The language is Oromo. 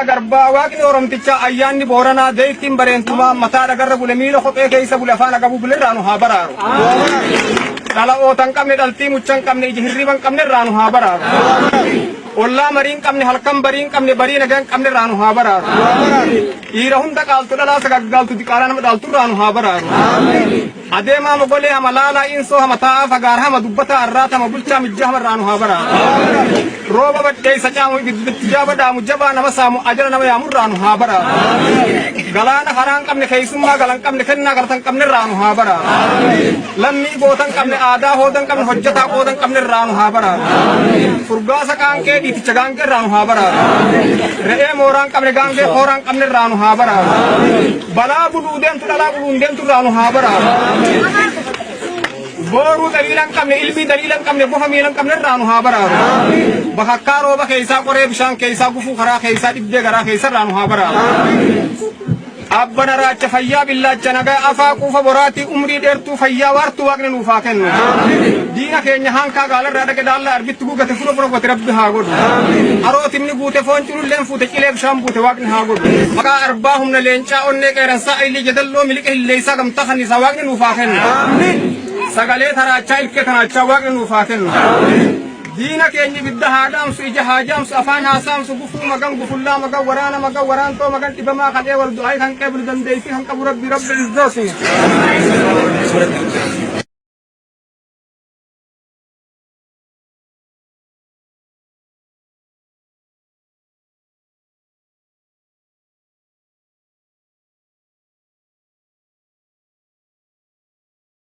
Garbaa Waaqni Oromtichaa ayyaanni Booranaa deeytiin bareentumaa mataa dhagarra bule miila kophee keessa bule afaan agabuu bule irraa nu haa baraaru. Dhala oota hin qabne dhaltii mucha hin qabne ija hirriba hin qabne irraa nu haa baraaru. Ollaa marii hin qabne halkan barii hin qabne barii nagaa hin qabne irraa nu haa baraaru. Dhiira hunda qaaltu dhalaa sagaggaaltu diqaalaa nama dhaaltu irraa nu haa baraaru. Adeemaa mogolee hama laalaa insoo hama taa'aa fagaar hama dubbataa arraata hama bulchaa mijjaa hama irraa nu haa baraaru. Rooba badheessa caamu ibiddi jaaba dhaamu jabaa nama saamu ajala nama yaamu irraa nu haa baraaru. Galaana karaa hin qabne keessummaa gala hin qabne kennaa galata hin qabne irraa nu haa baraaru. Lammii goota hin qabne aadaa hooda hin qabne hojjetaa qooda hin qabne irraa nu haa baraaru. Furgaasa qaanqee dhiiticha gaangee irraa nu haa baraaru. Re'ee mooraa hin qabne gaangee kooraa hin qabne irraa nu haa baraaru. Balaa buluu deemtu dhalaa buluun deemtu irraa nu haa baraaru. Booruu daliila hin qabne ilmii daliila hin qabne bofa miila hin qabne irraa nu haa baraaru. Bakakkaa rooba keessaa qoree bishaan keessaa gufuu karaa keessaa dhibdee garaa keessa irraa nu haa baraaru. Abbana raacha fayyaa billaacha nagaa afaa quufa boraatii umrii dheertuu fayyaa waartuu waaqni nuuf haa kennu. Diina keenya hankaa gaalarraa dhaqe daallaa arbitti gugate fura fura gote rabbi haa godhu. Harootimni guute foon cululleen fuute cilee bishaan buute waaqni haa godhu. Maqaa arbaa humna leencaa onnee qeeransaa ayilii jadalloo miliqa hilleessaa gamtaa kanniisaa waaqni nuuf haa kennu. Sagalee taraachaa ilkee tanaachaa waaqni nuuf haa kennu. Diina keenya ibidda haa dhaamsu ija haa jaamsu afaan haa saamsu gufuu magan gufullaa magan waraana magan waraantoo magan dhibamaa kan eewal du'aa kan qeeblu dandeettii kan qabu rabbi rabbi izzoosi.